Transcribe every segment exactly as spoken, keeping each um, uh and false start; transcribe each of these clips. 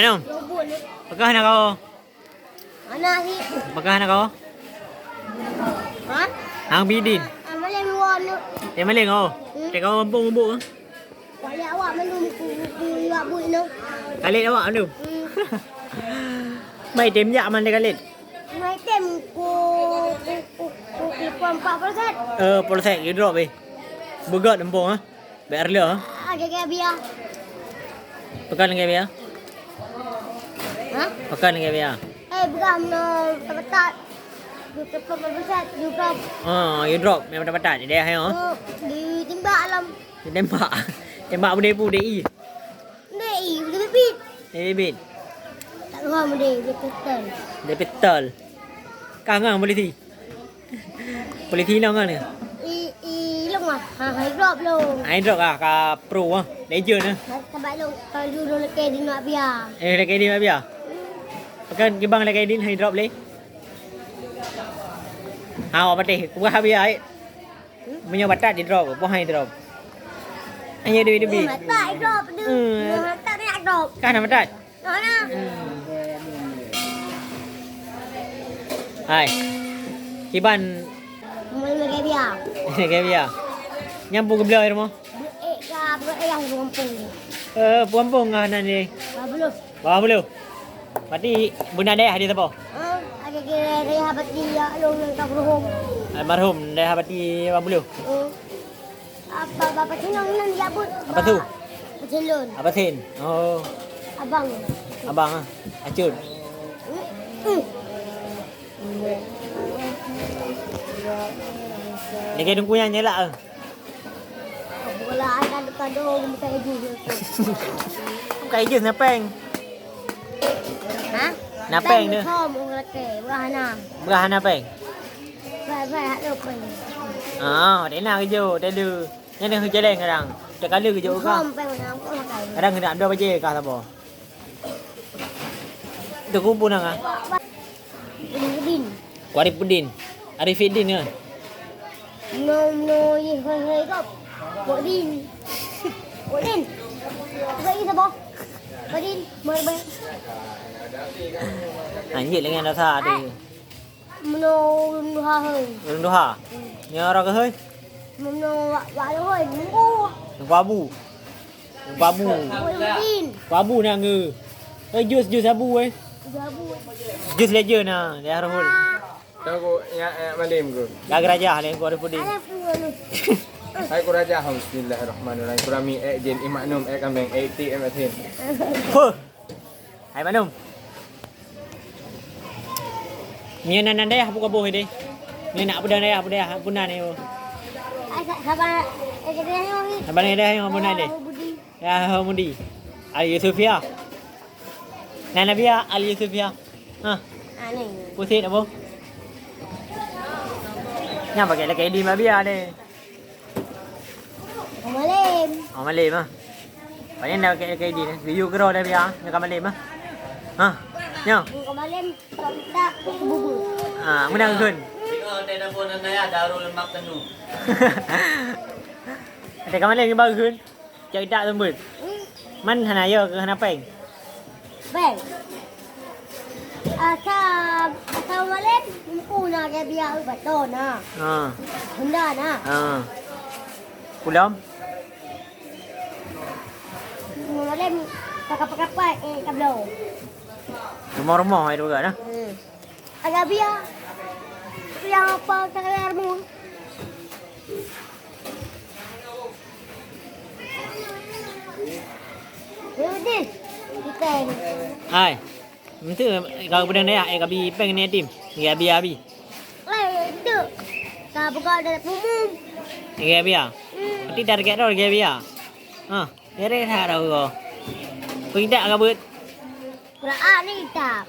Anam. Peugah na kau. Ana hi. Peugah na kau. Ha? Hang bidin. Amalem wan. Eh, maleng kau. Hmm. Teh kau kampung ubuk. Balik awak mandum ku, ku, ku, iwak buet nyoe. Kalet awak mandum? Hmm. Mai tem jak man lé kalet? Mai tem ku, ku, ku, ku telepon Pak Polsek. Eh, Polsek, you drop eh. Beugöt empung ah. Bayar le ah. Ah, jaga biar. Pekan lagi biar? Hah? Pekan lagi biar? Eh, bukan, no, tempat. You telepon Pak Polsek, you drop. Oh, you drop, memang tempat. Dia ayo. Oh, ditembak alam. Tembak. Tembak benda ibu D I. Benda I, benda bibit. Bibit. Tak keluar benda, benda pistol. Benda pistol. Kah ngang polisi? Polisi nang ngang ni? I, i, long ah. Ha, ha, drop long. Ha, drop ah, ka pro ah. Legend ah. Sa-, sabab long, kalau dulu lelaki di nak biar. Eh, lelaki di nak biar? Kan kibang lelaki di hai drop le. Ha, awak pateh. Kuah biar, eh. Meunyoe batat di drop, boh hai drop. Hanya duit-duit. Batat drop tu. Hmm. Batat nak drop. Kah nak batat? Nak, nak. Hmm. Hai. Kiban. Mulai lagi biar. Lagi biar. Nyampu ke belah rumah? Buat eh, ka, buat eh, yang kampung ni. Eh, kampung ngah nan ni. Ka belum. Bawah Bulu. Berarti beuna dayah di sapo? Ah, ada ke dayah Bati ya, long yang ka berhom. Almarhum dayah Bati Bawah Bulu. Oh. Apa, apa, apa sih nang nan jabut? Apa tu? Apa sih lon? Apa sih? Oh. Abang. Abang ah. Acut. Hmm. Ni ke dengku yang nyelak ah. Bola ada kado bukan ijus. Bukan ijus, napeng. Ha? Napeng tu. Som orang lelaki, beurah hana. Beurah hana peng. Beurah, beurah hak tu peng. Ah, dia nak kerja, dia ada. Ni ada kerja lain kadang. Dia kala kerja orang. Som peng, orang pun makan. Kadang kena ada baje kah sabar. Teungku peue nan ah? Arifudin. Ku Arifudin. Arifudin ke? No, no, ye, hei, hei, kop. Bodin. Bodin. Kop ye sabar. Bodin, mari, mari. Anjir, lengan rasa ada. Meunoe ureueng tuha hôi. Ureueng tuha? Hmm. Nyoe rot keuh hôi? Meunoe wak, wak lôn hôi, Teungku. Teungku Abu. Teungku Abu. Teungku Abu. Teungku Abu na ngeu. Eh, jus, jus abu, eh. Jus abu. Jus legend na, di Arhul. Tahu ku, ya, ya, malam ku. Dah gerajah, leh, ku ada puding. Ada pun. Hai ku raja, bismillahirrahmanirrahim. Kurami, eh, jin, eh, maknum, eh, kambing, eh, itik, eh, masin. Huh. Hai Manum. Nyoe nan, nan dayah buka boh deh. Nyoe nak peudong dayah, peudong dayah, peue nan nyoe? Ai, sa-, sabar, eh, jadi nyoe ni. Sabar ni dayah nyoe, peue nan deh? Oh, Budi. Ya, oh, Budi. Al Yusufia. Nan Nabia, Al Yusufia. Ha. Ah, ni. Pusing apa? Nyang pakai lagi di Mabia deh. Ka malem. Oh, malem ah. Paling dah kek kek di. Video kero dah biar. Nyoe ka malem ah. Ha. Nyoe. Ka malem, tak, tak bubur. Ah, meunan gun. Tengok, ada dapur nan ya, Darul Maktanu. Ada ka malem ni baru gun. Cak idak sambut. Hmm. Man hana yo ke hana peng. Bang. Asa, asa malem, mungku na ke biar bato na. Ha. Benda na. Ha. Pulang. Malem, pakai-pakai, eh, kablo. Rumah-rumah, eh, dua na. Hmm. Ada biar. Yang apa, tak ada ilmu. Hai. Mesti kau pedang dayah, eh, kabi peng ni, Tim. Ya, abi, abi. Eh, itu. Kau buka dari pumum. Ya, abi, ya. Hmm. Berarti target tu, ya, abi, ya. Ha, dari dah tahu kau. Pegidak kabut. Quran ni kitab.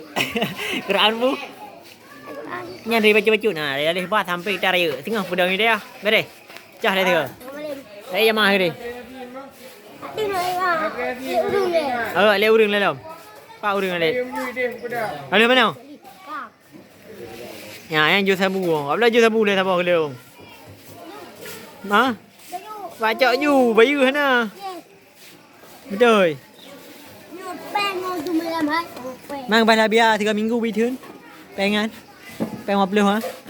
Quran bu. Quran. Nyan dari baca-baca. Nah, dari alif ba sampai kita raya. Tengah pedang ni dia. Beres. Cah dia tiga. Kemarin. Saya jamah tadi. Tapi nak ya. Dia urung dia. Oh, le urung dalam. Pak urung le. Lalu mana? Pak. Ya, yang jus sabu. Apa jus sabu le sabar ke le? Ha? Baca ju, bayu sana. Yes. Betul. Nyoe peng ngon Mang bah labia tiga minggu bit hun. Pengan. Peng lima puluh ha.